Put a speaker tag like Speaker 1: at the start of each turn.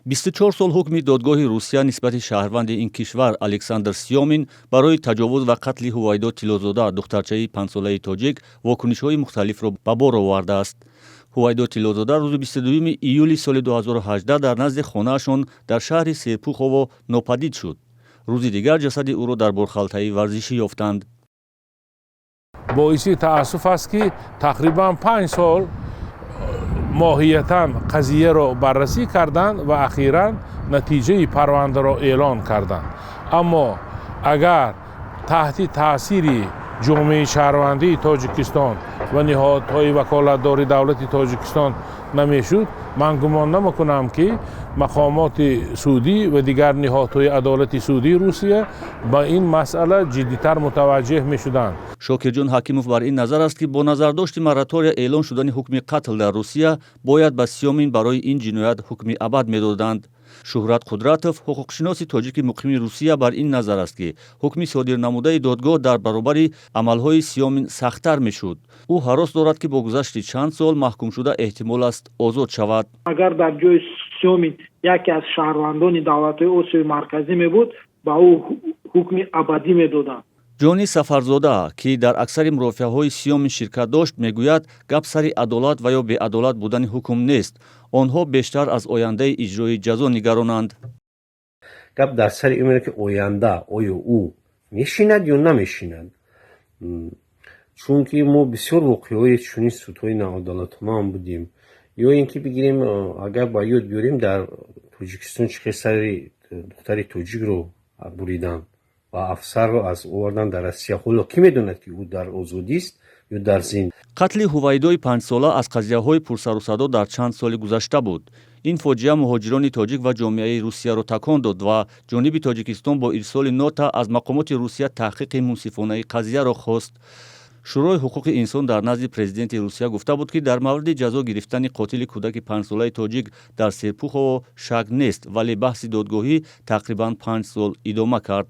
Speaker 1: 24 сол ҳукми додгоҳи Русия нисбати шаҳрванди ин кишвар Александр Сёмин барои таҷовуз ва қатли Ҳувайдо Тиллозода, духтарчаи 5-солаи тоҷик, вокунишҳои мухталифро ба бор овардааст. Ҳувайдо Тиллозода рӯзи 22 июли соли 2018 дар назди хонаашон дар шаҳри Серпухово нопадид шуд. Рӯзи дигар ҷасади ӯро дар борхалтаи варзишӣ ёфтанд.
Speaker 2: Боиси таассуф аст, ки тақрибан 5 сол моҳиятан қазияро баррасӣ карданд ва ахиран натиҷаи парвандаро эълон карданд. Аммо агар таҳти таъсири ҷомеаи шаҳрвандии Тоҷикистон ва ниҳодҳои ваколатдори давлати Тоҷикистон намешуд, ман гумон намекунам, ки мақомоти судӣ ва дигар ниҳодҳои адолати судии Русия ба ин масъала ҷиддитар мутаваҷҷеҳ мешуданд.
Speaker 1: Шокирҷон Ҳакимов бар ин назар аст, ки бо назардошти моратория эълон шудани ҳукми қатл дар Русия бояд ба Сёмин барои ин ҷиноят ҳукми абад медоданд. Шуҳрат Қудратов, ҳуқуқшиноси тоҷики муқими Русия, бар ин назар аст, ки ҳукми содирнамудаи додгоҳ дар баробари амалҳои Сёмин сахттар мешуд. Ӯ ҳарос дорад, ки бо гузашти чанд сол маҳкумшуда эҳтимол аст озод шавад.
Speaker 3: Агар дар ҷои Сёмин яке аз шаҳрвандони давлатҳои Осиёи Марказӣ мебуд, ба ӯ ҳукми абадӣ медоданд.
Speaker 1: Ҷонӣ Сафарзода, ки дар аксари мурофиаҳои Сёмин ширкат дошт, мегӯяд, гап сари адолат ва ё беадолат будани ҳукм нест. Онҳо бештар аз ояндаи иҷрои ҷазо нигаронанд.
Speaker 4: Гап дар сари ин меравад, ки оянда оё ӯ мешинад ё намешинад, чунки мо бисёр воқеаҳои чунин судҳои ноадолатона будем. Ё ин ки бигирем, агар ба ёд биёрем, дар Тоҷикистон чӣ хел сари духтари тоҷикро буриданд ва афсарро аз овардан дар Россия. Ҳоло кӣ медонад, ки ӯ дар озодист ё дар зинд?
Speaker 1: Қатли Ҳувайдои 5-сола аз қазияҳои пурсарусадо дар чанд соли гузашта буд. Ин фоҷиа муҳоҷирони тоҷик ва ҷомеаи Русияро такон дод ва ҷониби Тоҷикистон бо ирсоли нота аз мақомоти Русия таҳқиқи мунсифонаи қазияро хост. Шӯрои ҳуқуқи инсон дар назди президенти Русия гуфта буд, ки дар мавриди ҷазо гирифтани қотили кӯдаки 5-солаи тоҷик дар Серпухово шак нест, вале баҳси додгоҳӣ тақрибан 5 сол идома кард.